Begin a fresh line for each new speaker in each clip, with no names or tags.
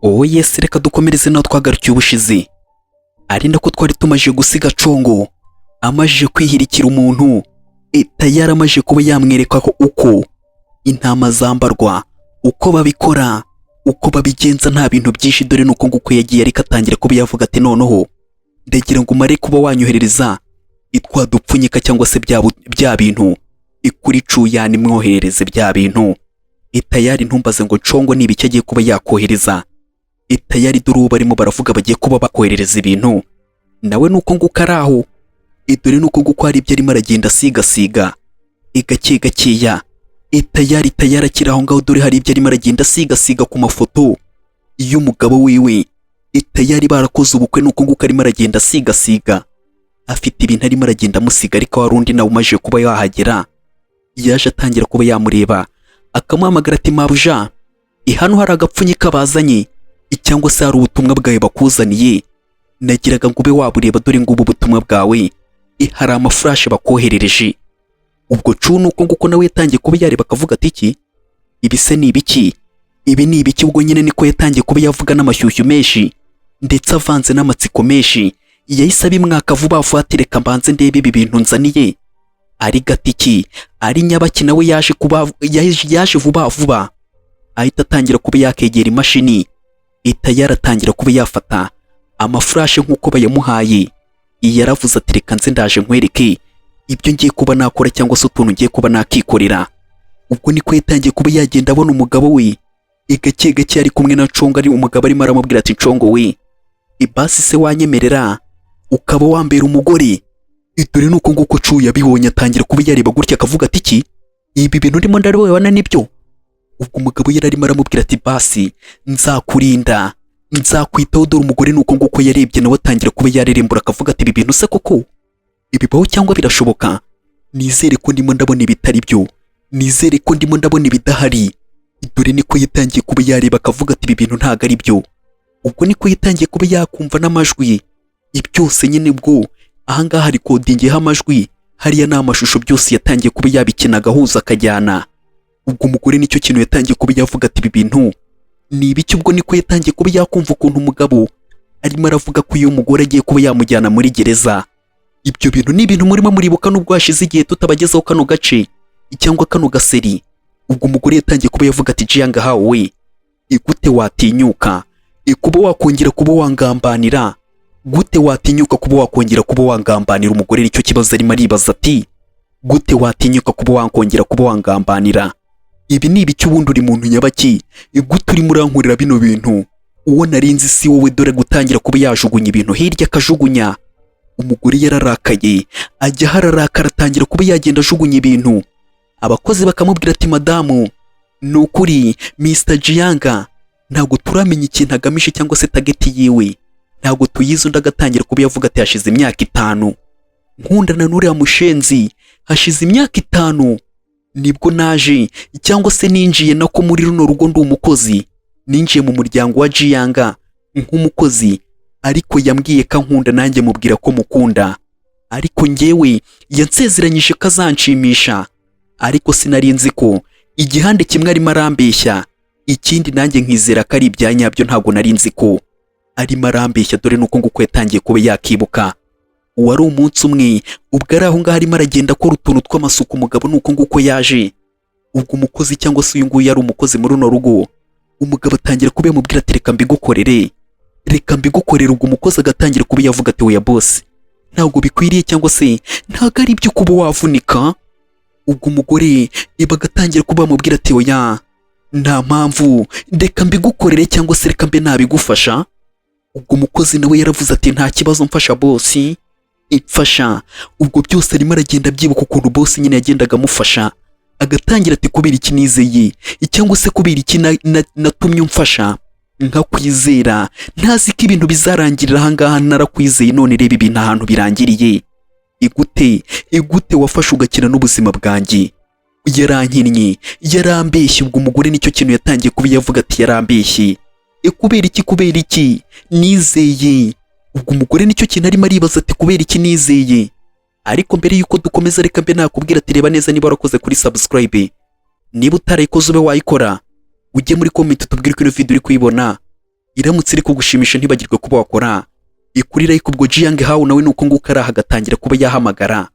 Oh yes, reka dukomereze naho twagarukiye ubushize, ari nako twari tumaze gusiga Congo amajije kwihirikira umuntu tayari amaze kuba yamwereka ko uko intama zambarwa, uko babikora, uko babigenza, nta bintu byinshi. Dore nuko nguko yagiye, ariko atangira kuba yavuga ati: "Noneho ndagira ngo umare kuba wanyoherereza itwa dupfunyika cyangwa se bya bintu ikuri cuyani, mwoherereze bya bintu itayari." Ntumbaze ngo Congo ni ibiki agiye kuba yakohereza itayari. Dore uwo barimo baravuga bagiye kuba bakoherereza ibintu nawe nuko nguko ari aho. Dore nuko nguko hari ibyo arimo aragenda asigasiga gake gakeya itayari, tayari akiri aho ngaho. Dore hari ibyo arimo aragenda asigasiga ku mafoto y'umugabo wiwe itayari barakoze ubukwe. Nuko nguko arimo aragenda asigasiga, afite ibintu arimo aragenda amusiga. Ariko hari undi nawe umaze kuba yahagera, yaje atangira kuba yamureba, akamuhamagara ati: "Mabuja, hano hari agapfunyika bazanye cyangwa se hari ubutumwa bwawe bakuzaniye, nagiraga ngo ube wabureba. Dore ngubu butumwa bwawe, hari amafurashi bakoherereje." Ubwo cu nuko nguko nawe yatangiye kuba yareba, akavuga ati: "Iki ibi se ni ibiki? Ibi ni ibiki?" Ubwo nyine niko yatangiye kuba yavuga n'amashyushyu menshi ndetse avanze n'amatsiko menshi. Yahise abimwaka vuba vuba ati: "Reka mbanze ndebe ibi bintu nzaniye ari gatiki, ari nyabaki." Nawe yaje kuba yaje vuba vuba, ahita atangira kuba yakegera imashini ihita yaratangira kuba yafata amafurashe nk'uko bayamuhaye. Yaravuze ati: "Reka nze ndaje nkwereke ibyo ngiye kuba nakora cyangwa se utuntu ngiye kuba nakikorera." Ubwo niko yatangiye kuba yagenda abona umugabo we gake gake ari kumwe na Congo, ari umugabo arimo aramubwira ati: "Congo we, ibasi se wanyemerera ukaba wambera umugore?" Dore nuko nguko Cu yabibonye, atangira kuba yareba gutya, akavuga ati: "Iki ibi bintu ndimo ndaribona nibyo?" Ubwo umugabo yari arimo aramubwira ati: "Basi nzakurinda, nzakwitaho." Dore umugore nuko nguko yarebye, nawe atangira kuba yarerembura, akavuga ati: "Ibi bintu se koko ibibaho cyangwa birashoboka? Nizere ko ndimo ndabona ibitari byo, nizere ko ndimo ndabona ibidahari." Dore niko yatangiye kuba yareba, akavuga ati: "Ibi bintu ntabwo ari byo." Ubwo niko yatangiye kuba yakumva n'amajwi byose nyine. Ubwo ahangaha hari kodingiyeho amajwi, hariya ni amashusho, byose yatangiye kuba yabikina agahuza akajyana. Ubwo umugore nicyo kintu yatangiye kuba yavuga ati: "Ibi bintu ni ibiki?" Ubwo niko yatangiye kuba yakumva ukuntu umugabo arimo aravuga ko iyo umugore agiye kuba yamujyana muri gereza. Ibyo bintu ni ibintu murimo muribuka nubwo hashize igihe tutabagezaho kano gace cyangwa kano gaseri. Ubwo umugore yatangiye kuba yavuga ati: "Jiyanga hawe, gute watinyuka kuba wakongera kuba wangambanira? Gute watinyuka kuba wakongera kuba wangambanira?" Umugore nicyo kibazo arimo aribaza ati: "Gute watinyuka kuba wakongera kuba wangambanira? Ibi ni ibiki? Ubundi uri muntu nyabaki? Gute urimo urankorera bino bintu? Uwo narinzi si wowe." Dore gutangira kuba yajugunya ibintu hirya, akajugunya. Umugore yararakaye, ajya hararakara, atangira kuba yagenda ajugunya ibintu. Abakozi bakamubwira ati: "Madamu, ni ukuri Mr Jianga ntabwo turamenya ikintu agamije cyangwa se target yiwe ntabwo tuyizi." Undi agatangira kuba yavuga ati: "Hashize imyaka 5 nkundana n'uriya mushenzi, hashize imyaka 5 nibwo naje cyangwa se ninjiye nako muri runo rugo ndi umukozi, ninjiye mu muryango wa Jianga nk'umukozi, ariko yambwiye ko ankunda, nanjye mubwira ko mukunda, ariko njyewe yansezeranyije ko azanshimisha, ariko sinari nzi ko igihande kimwe arimo arambeshya, ikindi nanjye nkizera ko ari ibya nyabyo. Ntabwo nari nzi ko arimo arambeshya." Dore nuko nguko yatangiye kuba yakibuka wari umunsi umwe, ubwo ari aho ngaho arimo aragenda akora utuntu tw'amasuku. Umugabo nuko nguko yaje. Ubwo umukozi cyangwa se uyu nguyu yari umukozi muri runo rugo, umugabo atangira kuba yamubwira ati: "Reka mbigukorere, reka mbigukorere." Ubwo umukozi agatangira kuba yavuga ati: "Oya boss, ntabwo bikwiriye cyangwa se ntabwo ari ibyo kuba wavunika." Ubwo umugore agatangira kuba yamubwira ati: "Oya, nta mpamvu, reka mbigukorere cyangwa se reka mbe nabigufasha." Ubwo umukozi nawe yaravuze ati: "Nta kibazo, mfasha boss, imfasha." Ubwo byose arimo aragenda abyibuka ukuntu boss nyine yagendaga amufasha, agatangira ati: "Kubera iki nizeye cyangwa se kubera iki natumye umfasha nkakwizera, ntazi ko ibintu bizarangirira ahangaha? Narakwizeye, none reba ibintu ahantu birangiriye. Igute igute wafashe ugakina n'ubuzima bwanjye? Yarankinnye, yarambeshye." Ubwo umugore nicyo kintu yatangiye kuba yavuga ati: "Yarambeshye. Kubera iki? Kubera iki nizeye?" Ubwo umugore nicyo kintu arimo aribaza ati: "Kubera iki nizeye?" Ariko mbere yuko dukomeza, reka mbe nakubwira ati: reba neza niba warakoze kuri subscribe. Niba utarayikoze, ube wayikora, ujye muri comment tubwire ko ino video uri kuyibona. Iramutse iri kugushimisha, ntibagirwe kuba wakora kuri like. Ubwo Jiang Hao nawe nuko nguko araha, agatangira kuba yahamagara,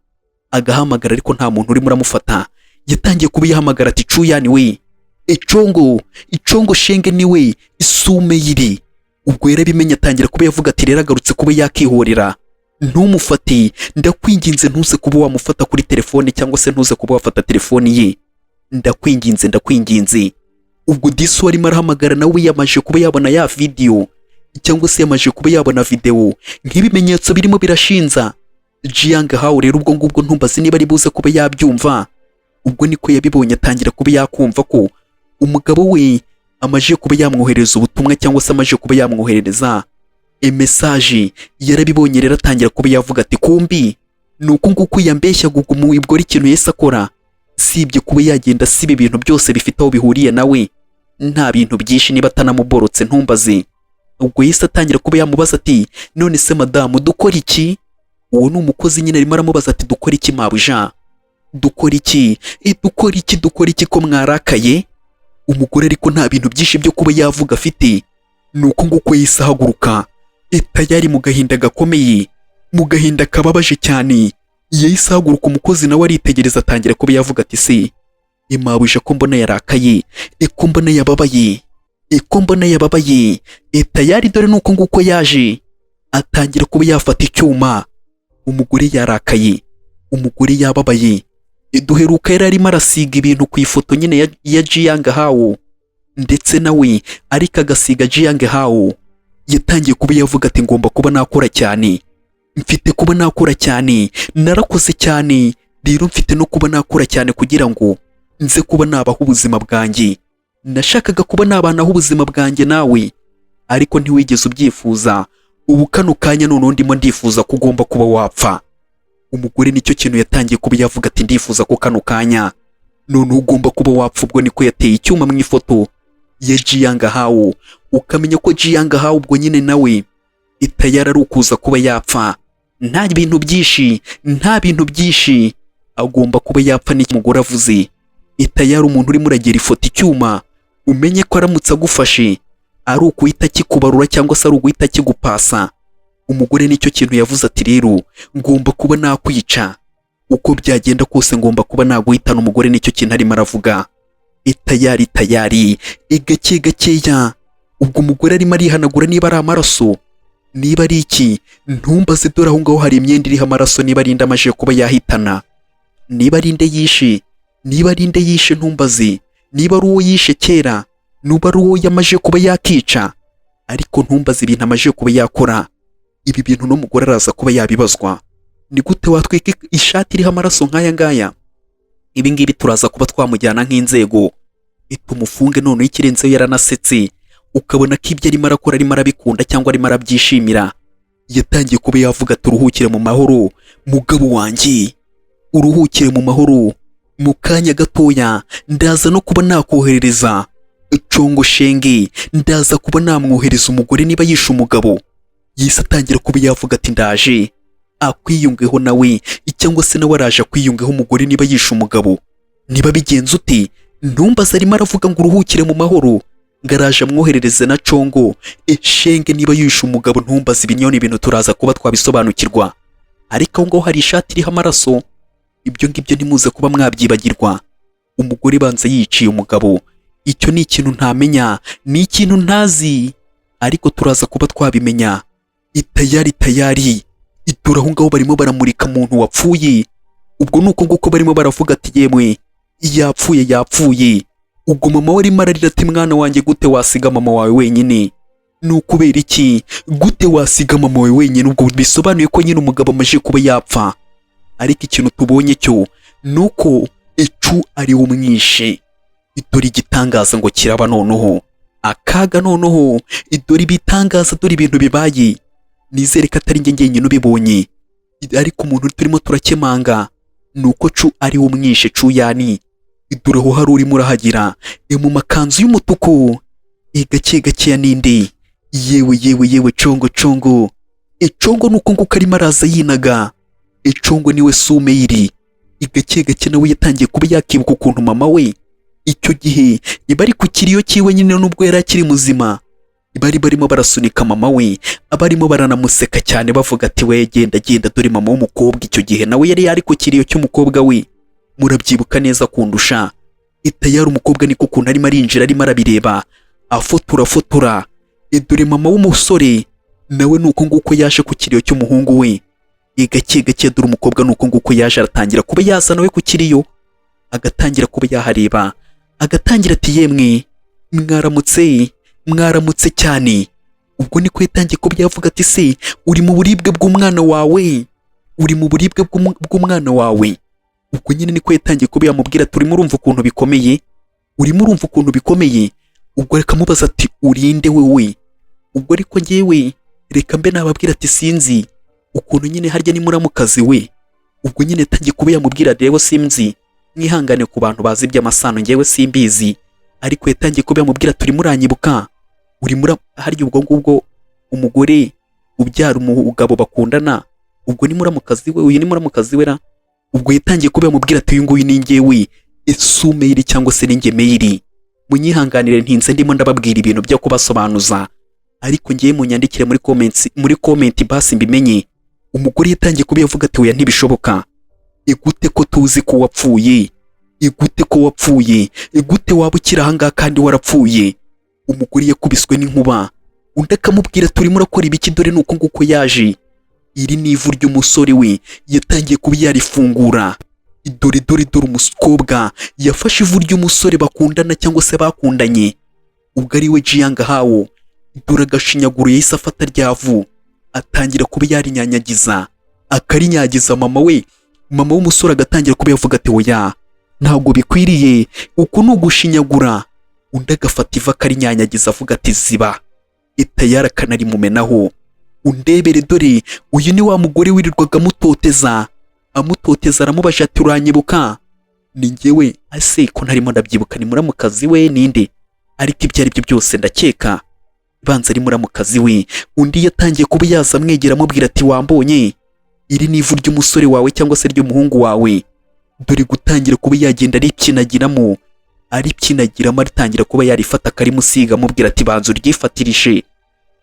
agahamagara, ariko nta muntu urimo uramufata. Yatangiye kuba yahamagara ati: "Cuyani we, Econgo, Icongo shenge niwe isume yiri." Ubwo yarabimenye, atangira kuba yavuga ati: "Rero agarutse kuba yakihorera, ntumufate, ndakwinginze, ntuze kuba wamufata kuri telefone cyangwa se ntuze kuba wafata telefoni ye, ndakwinginze, ndakwinginze." Ubwo disi arimo arahamagara nawe yamaje kuba yabona ya video cyangwa se yamaje kuba yabona video nk'ibimenyetso birimo birashinza Jiang Hao. Rero ubwo ngubwo ntumbaze niba ari buze kuba yabyumva. Ubwo niko yabibonye, atangira kuba yakumva ko umugabo we amaje kuba yamwohereza ubutumwa cyangwa se amaje kuba yamwoherereza message. Yarabibonye rero, atangira kuba yavuga ati: "Kumbi ni uku nguku yambeshyaga." Ubwo mu ibwo ikintu yese akora sibye kuba yagenda asiba ibintu byose bifite aho bihuriye nawe, nta bintu byinshi, niba atanamuborotse ntumbaze. Ubwo yahise atangira kuba yamubaza ati: "None se madamu, dukora iki?" Uwo ni umukozi nyine, arimo aramubaza ati: "Dukora iki mabuja? Dukora iki? Dukora iki? Dukora iki ko mwarakaye?" Umugore ariko nta bintu byinshi byo kuba yavuga afite. Ni uko nguko yahise ahaguruka tayari mu gahinda gakomeye, mu gahinda kababaje cyane yahise ahaguruka. Umukozi nawe aritegereza, atangira kuba yavuga ati: "Se mabuja, ko mbona yarakaye, ko mbona yababaye, ko mbona yababaye?" Tayari dore nuko nguko yaje atangira kuba yafata icyuma. Umugore yarakaye, umugore yababaye. Duheruka yari arimo arasiga ibintu ku ifoto nyine ya Jiang Hao, ndetse nawe ariko agasiga Jiang Hao. Yatangiye kuba yavuga ati: "Ngomba kuba nakora cyane, mfite kuba nakora cyane, narakoze cyane, rero mfite no kuba nakora cyane kugira ngo nze kuba nabaho ubuzima bwanjye. Nashakaga kuba nabanaho ubuzima bwanjye nawe, ariko ntiwigeze ubyifuza. Ubu kano kanya noneho ndimo ndifuza ko ugomba kuba wapfa." Umugore nicyo kintu yatangiye kuba yavuga ati: "Ndifuza ko kano kanya noneho ugomba kuba wapfa." Ubwo niko yateye icyuma mu ifoto ya Jiang Hao, ukamenya ko Jiang Hao ubwo nyine nawe itayari ari ukuza kuba yapfa. Nta bintu byinshi, nta bintu byinshi, agomba kuba yapfa. N'icyo umugore avuze itayari, umuntu urimo uragera ifoto icyuma, umenye ko aramutse agufashe ari ukuhita kikubarura cyangwa se ari uguhita kigupasa. Umugore nicyo kintu yavuze ati: "Rero ngomba kuba nakwica, uko byagenda kose ngomba kuba naguhitana." Umugore nicyo kintu arimo aravuga. Itayari tayari gake gakeya, ubwo umugore arimo arihanagura, niba ari amaraso, niba ari iki, ntumbaze. Dore aho ngaho hari imyenda iriho amaraso, niba ari inde amaze kuba yahitana, niba ari inde yishe, niba ari inde yishe, ntumbaze, niba ari uwo yishe kera, nuba ari uwo yamaze kuba yakica, ariko ntumbaze ibintu amaze kuba yakora. Ibi bintu n'umugore araza kuba yabibazwa. Ni gute watwika ishati iriho amaraso nk'aya ngaya? Ibi ngibi turaza kuba twamujyana nk'inzego itumufunge. Noneho ikirenzeho yaranasetse, ukabona ko ibyo arimo arakora arimo arabikunda cyangwa arimo arabyishimira. Yatangiye kuba yavuga ati: "Uruhukire mu mahoro mugabo wanjye, uruhukire mu mahoro. Mu kanya gatoya ndaza no kuba nakoherereza Congo shenge, ndaza kuba namwohereza." Umugore niba yishe umugabo, yise atangira kuba yavuga ati: "Ndaje akwiyungeho nawe," cyangwa se nawe araje akwiyungeho. Umugore niba yishe umugabo, niba bigenze uti, ntumbaze. Arimo aravuga ngo uruhukire mu mahoro, ngo araje amwoherereze na Congo shenge niba yishe umugabo. Ntumbaze, ibinyoni ibintu turaza kuba twabisobanukirwa. Ariko aho ngaho hari ishati iriho amaraso, ibyo ngibyo ntimuze kuba mwabyibagirwa. Umugore banza yiciye umugabo, icyo ni ikintu ntamenya, ni ikintu ntazi, ariko turaza kuba twabimenya. Itayari tayari itura aho ngaho barimo baramurika umuntu wapfuye. Ubwo ni uko nguko barimo baravuga ati: "Yemwe, yapfuye, yapfuye." Ubwo mama we arimo ararira ati: "Mwana wanjye, gute wasiga mama wawe wenyine? Ni ukubera iki? Gute wasiga mama wawe wenyine?" Ubwo bisobanuye ko nyine umugabo amaze kuba yapfa, ariko ikintu tubonye cyo ni uko Ecu ari we umwishe. Dore igitangaza ngo kiraba noneho, akaga noneho, dore ibitangaza, dore ibintu bibaye. Nizere ko atari njye njyenyine ubibonye, ariko umuntu turimo turakemanga ni uko Cu ari we umwishe, Cuyani. Dore aho hari urimo urahagira mu makanzu y'umutuku gake gakeya n'indi. Yewe yewe yewe, congo congo congo, nuko nguko arimo araza yinaga. Congo niwe Sumeyiri. Gake gake nawe yatangiye kuba yakibuka ukuntu mama we icyo gihe bari ku kiriyo cyiwe nyine, nubwo yari akiri muzima, Bari barimo barasunika mama we, abarimo baranamuseka cyane, bavuga ati: "We genda, genda." Dore mama w'umukobwa icyo gihe nawe yari yari ku kiriyo cy'umukobwa we, murabyibuka neza kundusha. Itayari umukobwa niko ukuntu arimo arinjira, arimo arabireba, afotora, afotora. Dore mama w'umusore nawe ni uko nguko yaje ku kiriyo cy'umuhungu we. Gake gake, dore umukobwa ni uko nguko yaje, aratangira kuba yaza nawe ku kiriyo, agatangira kuba yahareba, agatangira ati: "Yemwe, mwaramutse, mwaramutse cyane." Ubwo niko yatangiye kuba yavuga ati: "Se uri mu buribwe bw'umwana wawe? Uri mu buribwe bw'umwana wawe?" Ubwo nyine niko yatangiye kuba yamubwira ati: "Urimo urumva ukuntu bikomeye? Urimo urumva ukuntu bikomeye?" Ubwo reka mubaza ati: "Urinde wewe?" Ubwo ariko ngewe reka mbe nababwira ati: "Sinzi ukuntu nyine, harya ni muramukazi we?" Ubwo nyine yatangiye kuba yamubwira: "Rero simzi, mwihangane ku bantu bazi iby'amasano, ngewe simbizi." Ariko yatangiye kuba yamubwira: "Turimo uranyibuka? Urimo ura harya?" Ubwo ngubwo umugore ubyara umugabo bakundana, ubwo ni muramukazi we, uyu ni muramukazi we ra. Ubwo yatangiye kuba yamubwira ati: "Uyu nguyu ni ngewe Esumeyiri, cyangwa se ni nge Meyiri. Munyihanganire ntinze ndimo ndababwira ibintu byo kubasobanuza, ariko ngiye munyandikire muri comments, muri comment basi mbimenye." Umugore yatangiye kuba yavuga ati: "Oya, ntibishoboka. Igute ko tuzi ko wapfuye? Igute ko wapfuye? Igute waba ukiri ahangaha kandi warapfuye?" Umugore yakubiswe n'inkuba. Undi akamubwira: "Turimo urakora ibiki?" Dore ni uko nguko yaje, iri ni ivu ry'umusore we, yatangiye kuba yarifungura. Dore, dore, dore umukobwa yafashe ivu ry'umusore bakundana, cyangwa se bakundanye, ubwo ari we Jiang Hao. Dore agashinyaguro, yahise afata rya vu, atangira kuba yarinyanyagiza, akarinyagiza mama we. Mama w'umusore agatangira kuba yavuga ati: "Oya, ntabwo bikwiriye, uku ni ugushinyagura." Undi agafata ivu akarinyanyagiza, avuga ati: "Ziba." Itayari akanarimumenaho. Undebere, dore uyu ni wa mugore wirirwaga amutoteza, amutoteza. Aramubaje ati: "Uranyibuka? Ni njyewe." Ase ko ntarimo ndabyibuka, ni muramukazi we, ninde? Ariko ibyo ari byo byose ndakeka banza ari muramukazi we. Undi yatangiye kuba yaza amwegera, amubwira ati: "Wambonye? Iri ni ivu ry'umusore wawe, cyangwa se ry'umuhungu wawe." Dore gutangira kuba yagenda aripyinagiramo, aripyinagiramo, aritangira kuba yarifata, akarimusiga, amubwira ati: "Banza uryifatirishe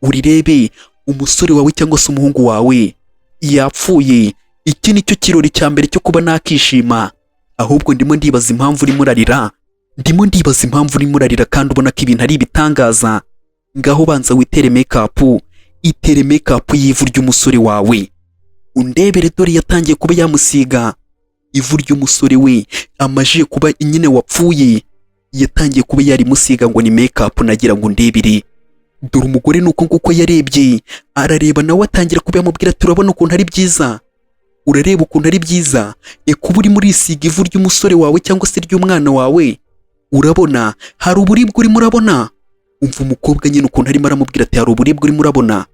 urirebe, umusore wawe cyangwa se umuhungu wawe yapfuye. Iki ni cyo kirori cya mbere cyo kuba nakishima. Ahubwo ndimo ndibaza impamvu urimo urarira, ndimo ndibaza impamvu urimo urarira kandi ubona ko ibintu ari ibitangaza. Ngaho banza witere makeup, itere makeup y'ivu ry'umusore wawe." Undebere, dore yatangiye kuba yamusiga ivu ry'umusore we amaze kuba nyine wapfuye, yatangiye kuba yarimusiga ngo ni makeup. Nagira ngo ndebere, dore umugore nuko nguko yarebye, arareba nawe, atangira kuba yamubwira: "Turabona ukuntu ari byiza? Urareba ukuntu ari byiza kuba urimo urisiga ivu ry'umusore wawe, cyangwa se ry'umwana wawe? Urabona hari uburibwe urimo urabona?" Umva umukobwa nyine ukuntu arimo aramubwira ati: "Hari uburibwe urimo urabona?"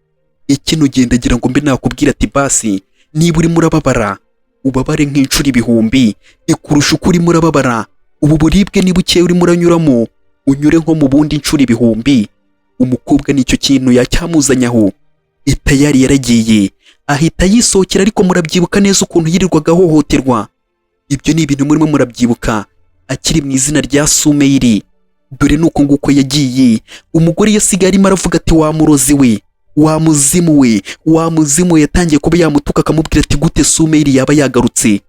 Ikino genda agira ngo mbe nakubwira ati: "Basi niba urimo urababara, ubabare nk'inshuro ibihumbi ikurusha uko urimo urababara ubu. Buribwe niba ukeye urimo uranyuramo, unyure nko mu bundi inshuro ibihumbi." Umukobwa nicyo kintu yacyamuzanye aho, itayari yaragiye, ahita yisohokera. Ariko murabyibuka neza ukuntu yirirwaga ahohoterwa. Ibyo ni ibintu murimo murabyibuka akiri mu izina rya Sumeyiri. Dore nuko nguko yagiye. Umugore yasigaye arimo aravuga ati: "Wa murozi we, wa muzimu we, wa muzimu we." Yatangiye kuba yamutuka, akamubwira ati: "Gute Sumeyiri yaba yagarutse?"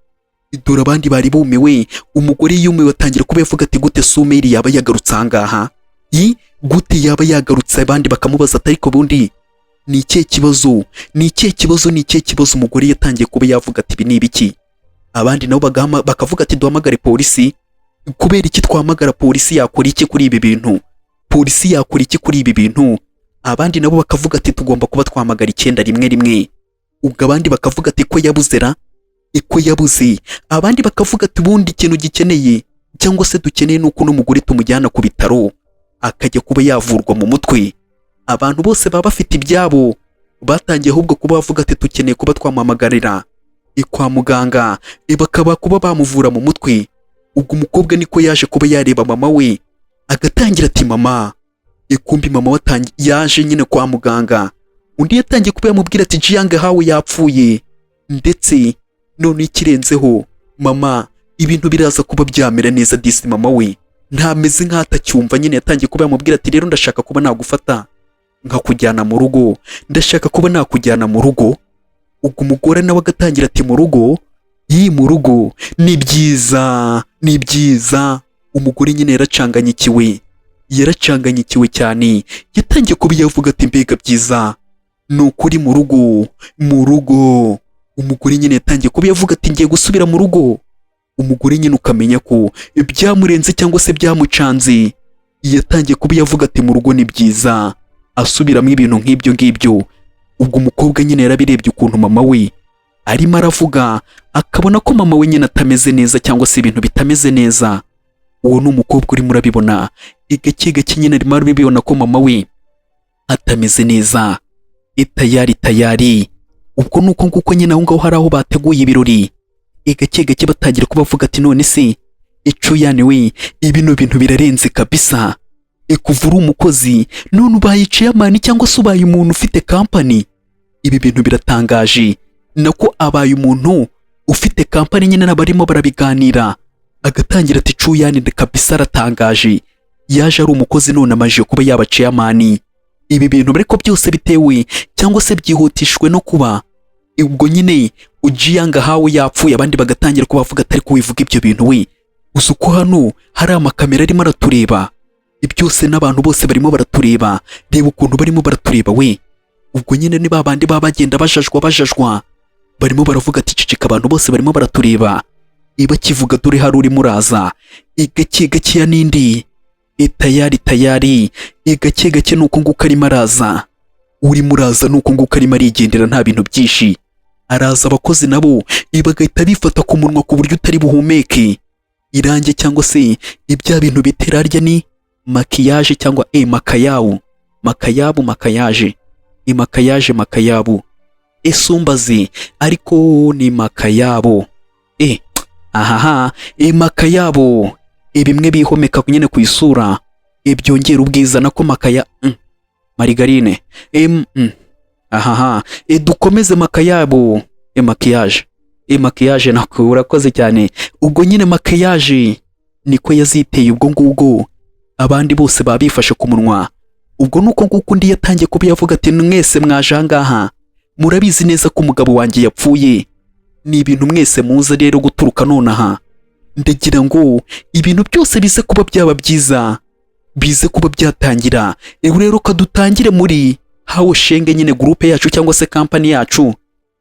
Dore abandi bari bumiwe. Umugore yumiwe, atangira kuba yavuga ati: "Gute Sumeyiri yaba yagarutse ahangaha? I gute yaba yagarutse?" Abandi bakamubaza ati: "Ariko bundi ni ikihe kibazo? Ni ikihe kibazo? Ni ikihe kibazo?" Umugore yatangiye kuba yavuga ati: "Ibi ni ibiki?" Abandi nabo bakavuga ati: "Duhamagare polisi." "Kubera iki twahamagara polisi? Yakora iki kuri ibi bintu? Polisi yakora iki kuri ibi bintu?" Abandi nabo bakavuga ati: "Tugomba kuba twahamagara 911." Ubwo abandi bakavuga ati: "Ko yabuze ra, ko yabuze?" Abandi bakavuga ati: "Ubundi ikintu gikeneye, cyangwa se dukeneye, ni uko uno mugore tumujyana ku bitaro akajya kuba yavurwa mu mutwe." Abantu bose baba bafite ibyabo, batangiye ahubwo kuba bavuga ati: "Dukeneye kuba twamuhamagarira kwa muganga, bakaba kuba bamuvura mu mutwe." Ubwo umukobwa niko yaje kuba yareba mama we, agatangira ati: "Mama." Ikumbi mama we yaje nyine kwa muganga. Undi yatangiye kuba yamubwira ati: "Jiang Hao yapfuye, ndetse none ikirenzeho, mama, ibintu biraza kuba byamera neza." Disi mama we ntameze nk'aho atacyumva nyine. Yatangiye kuba yamubwira ati: "Rero ndashaka kuba nagufata Nkakujyana mu rugo, ndashaka kuba nakujyana mu rugo. Ubwo umugore nawe agatangira ati: "Mu rugo?" Yi, mu rugo ni byiza, ni byiza. Umugore nyine yaracanganyikiwe, yaracanganyikiwe cyane. Yatangiye kuba yavuga ati: "Mbega byiza, ni ukuri, mu rugo, mu rugo." Umugore nyine yatangiye kuba yavuga ati: "Ngiye gusubira mu rugo." Umugore nyine ukamenya ko byamurenze cyangwa se byamucanze. Yatangiye kuba yavuga ati: "Mu rugo ni byiza," asubiramo ibintu nk'ibyo ngibyo. Ubwo umukobwa nyine yarabirebye ukuntu mama we arimo aravuga, akabona ko mama we nyine atameze neza cyangwa se ibintu bitameze neza. Uwo ni umukobwa urimo urabibona gake gake nyine, arimo arabibona ko mama we atameze neza. Tayari tayari, ubwo ni uko nguko nyine aho ngaho hari aho bateguye ibirori. Gake gake batangira kubavuga ati: "None se icuyane we, ibino bintu birarenze kabisa. Kuva uri umukozi none ubaye chairman cyangwa se ubaye umuntu ufite kampani, ibi bintu biratangaje." Nako abaye umuntu ufite kampani nyine, n'abarimo barabiganira. Agatangira ati: "Cuyani kabisa aratangaje, yaje ari umukozi none amajije kuba yaba chairman." Ibi bintu ariko byose bitewe cyangwa se byihutishwe no kuba ubwo nyine Ujiyanga hawe yapfuye. Abandi bagatangira kuba bavuga atari ko wivuga ibyo bintu we, gusa uko hano hari amakamera arimo aratureba byose n'abantu bose barimo baratureba, reba ukuntu barimo baratureba we. Ubwo nyine ni babandi baba bagenda bajajwa bajajwa, barimo baravuga ati: "Ceceka, abantu bose barimo baratureba." Iba kivuga, dore hari urimo uraza gake gakeya n'indi. Tayari tayari, gake gake nuko nguko arimo araza. Urimo uraza nuko nguko arimo arigendera, nta bintu byinshi araza. Abakozi nabo bagahita bifata ku munwa ku buryo utari buhumeke irange cyangwa se ibya bintu bitera arya ni maquillage cyangwa makayabu makayabu maquillage, maquillage makayabu esumbazi, ariko ni makayabo ahaha, makayabo, bimwe bihomeka nyine ku isura, byongera ubwiza, nako makaya marigarine ahaha. Dukomeze makayabo, maquillage, maquillage nako, urakoze cyane. Ubwo nyine maquillage niko yaziteye. Ubwo ngubwo abandi bose baba bifashe ku munwa. Ubwo nuko nguko undi yatangiye kuba yavuga ati: "Mwese mwaje ahangaha murabizi neza ko umugabo wanjye yapfuye, ni ibintu mwese muza rero guturuka nonaha, ndagira ngo ibintu byose bize kuba byaba byiza, bize kuba byatangira. Rero rero kadutangire muri hawo shenge nyine groupe yacu cyangwa se kampani yacu,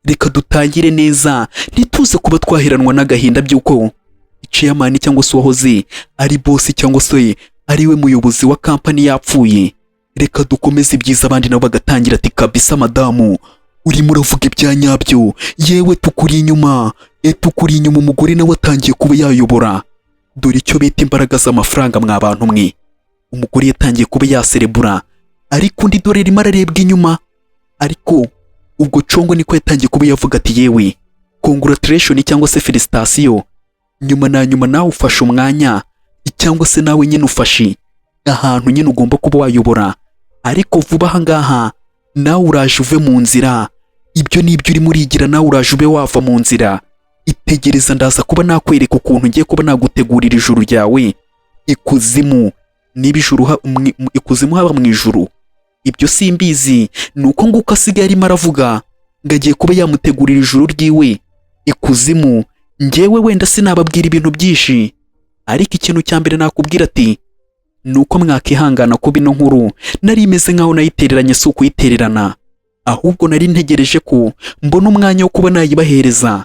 reka dutangire neza, ntituze kuba twaheranwa n'agahinda by'uko chairman cyangwa se uwahoze ari boss cyangwa se ari we muyobozi wa kampani yapfuye. Reka dukomeze ibyiza." Abandi nabo bagatangira ati: "Kabisa madamu, urimo uravuga ibya nyabyo, yewe tukuri inyuma, tukuri inyuma." Umugore nawe atangiye kuba yayobora. Dore icyo bita imbaraga z'amafaranga mwa bantu mwe. Umugore yatangiye kuba yaserebura, ariko undi dore arimo ararebwa inyuma. Ariko ubwo Congo niko yatangiye kuba yavuga ati: "Yewe, congratulation cyangwa se félicitation, nyuma na nyuma nawe ufashe umwanya cyangwa se nawe nyine ufashe ahantu nyine ugomba kuba wayobora, ariko vuba aha ngaha nawe uraje uve mu nzira. Ibyo ni ibyo urimo urigira, nawe uraje ube wava mu nzira. Itegereza, ndaza kuba nakwereka ukuntu ngiye kuba nagutegurira ijuru ryawe ikuzimu, niba ijuru ikuzimu haba mu ijuru, ibyo simbizi." Ni uko nguko asigaye arimo aravuga ngo agiye kuba yamutegurira ijuru ryiwe ikuzimu. Njyewe wenda sinababwira ibintu byinshi, ariko ikintu cya mbere nakubwira ati ni uko mwakihangana kuba ino nkuru nari imeze nkaho nayitereranye. Si ukuyitererana, ahubwo nari ntegereje ko mbona umwanya wo kuba nayibahereza.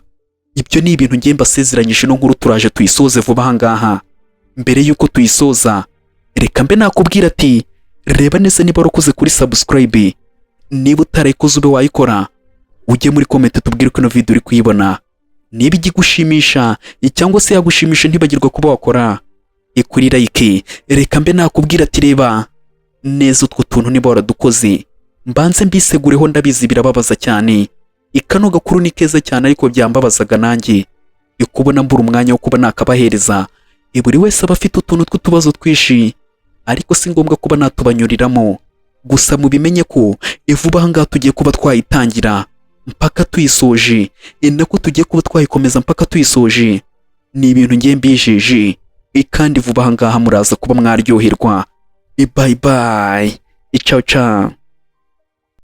Ibyo ni ibintu ngiye mbasezeranyije. Ino nkuru turaje tuyisoze vuba aha ngaha. Mbere y'uko tuyisoza, reka mbe nakubwira ati: reba neza niba warakoze kuri subscribe. Niba utarayikoze, ube wayikora, ujye muri comment tubwire ko ino video uri kuyibona, niba igushimisha cyangwa se yagushimisha. Ntibagirwa kuba wakora kuri like. Reka mbe nakubwira ati: reba neza utwo tuntu niba waradukoze. Mbanze mbisegureho, ndabizi birababaza cyane. Ikano gakuru ni keza cyane, ariko byambabazaga nanjye ikubona mbura umwanya wo kuba nakabahereza. Buri wese aba afite utuntu tw'utubazo twinshi, ariko si ngombwa kuba natubanyuriramo. Gusa mubimenye ko vuba aha ngaha tugiye kuba twayitangira mpaka tuyisoje, nako tugiye kuba twayikomeza mpaka tuyisoje. Ni ibintu ngiye mbijeje, kandi vuba aha ngaha muraza kuba mwaryoherwa. Bye bye, ciao ciao.